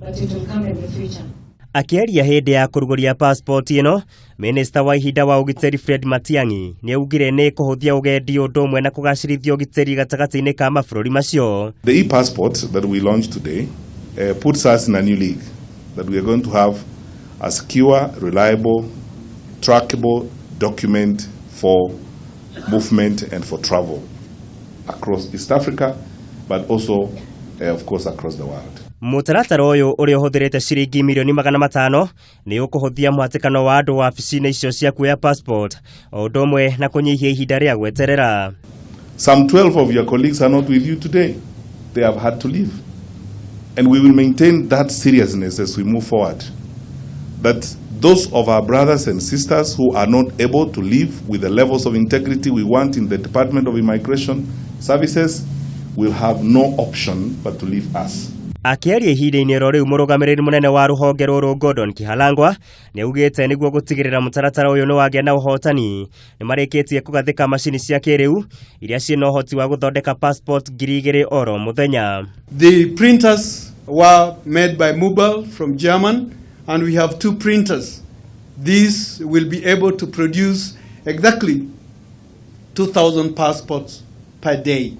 But it will come in the future. Akĩaria hĩndĩ ya kũrugũria passport ĩno, Minista wa ihinda wa ũgitĩri Fred Matiang'i nĩ augire nĩ kũhũthia ũgendi ũndũ ũmwe na kũgacĩrithia ũgitĩri gatagatĩ-inĩ ka mabũrũri macio. The e-passport that we launched today puts us in a new league, that we are going to have a secure, reliable, trackable document for movement and for travel across East Africa, but also, of course, across the world. Mũtaratara ũyũ ũrĩa ũhũthĩrĩte ciringi mirioni 500 nĩ ũkũhũthia mũhatĩkano wa andũ wabici-inĩ icio cia kuoya passport o ũndũ ũmwe na kũnyihia ihinda rĩa gweterera. Some 12 of your colleagues are not with you today. They have had to leave. And we will maintain that seriousness as we move forward. That those of our brothers and sisters who are not able to live with the levels of integrity we want in the Department of Immigration Services will have no option but to leave us. Akĩaria ihinda-inĩ oro rĩu, mũrũgamĩrĩri mũnene wa rũhonge rũrũ Gordon Kihalangwa nĩ augĩte nĩguo gũtigĩrĩra mũtaratara ũyũ nĩ wagĩa na ũhotani, nĩ marĩkĩtie kũgathĩka macini cia kĩrĩu iria ciĩna ũhoti wa gũthondeka passport 2,000 oro mũthenya. The printers were made by Mobile from German, and we have two printers. These will be able to produce exactly 2,000 passports per day.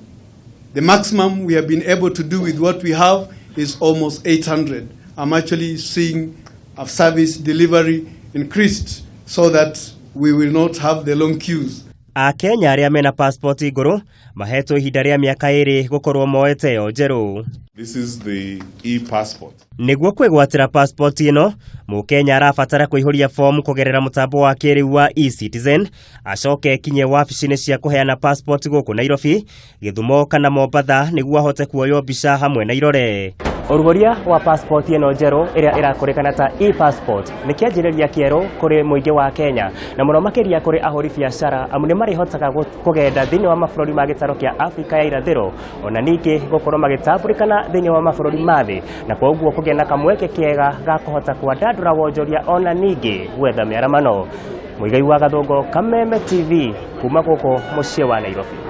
The maximum we have been able to do with what we have is almost 800. I'm actually seeing a service delivery increased so that we will not have the long queues. Akenya arĩa mena passport ngũrũ mahetwo ihinda rĩa mĩaka 2 gũkorwo moete yo njerũ. This is the e-passport. Nĩguo kwĩgwatĩra passport ĩno, Mũkenya arabatara kũihũria fomu kũgerera mũtambo wa kĩrĩu wa eCitizen, acoke ekinye wabici-inĩ cia kũheana passport gũkũ Nairobi, Gĩthumo kana Mombatha nĩguo ahote kuoywo mbica hamwe na irore. Ũrugũria wa passport ĩno njerũ ĩrĩa ĩrakũrĩkana ta e-passport nĩ kĩanjĩrĩria kĩerũ kũrĩ mũingĩ wa Kenya na mũno makĩria kũrĩ ahũri biacara, amu nĩ marĩhotaga kũgenda thĩinĩ wa mabũrũri ma gĩtaro kĩa Afrika ya irathĩro, ona ningĩ gũkorwo magĩtambũrĩkana thĩinĩ wa mabũrũri ma thĩ, na koguo kũgĩa na kamweke kega ga kũhota kwandandũra wonjoria ona ningĩ gwetha mĩaramano. Mũigai wa Gathũngo, Kameme TV, kuma gũkũ mũciĩ wa Nairobi.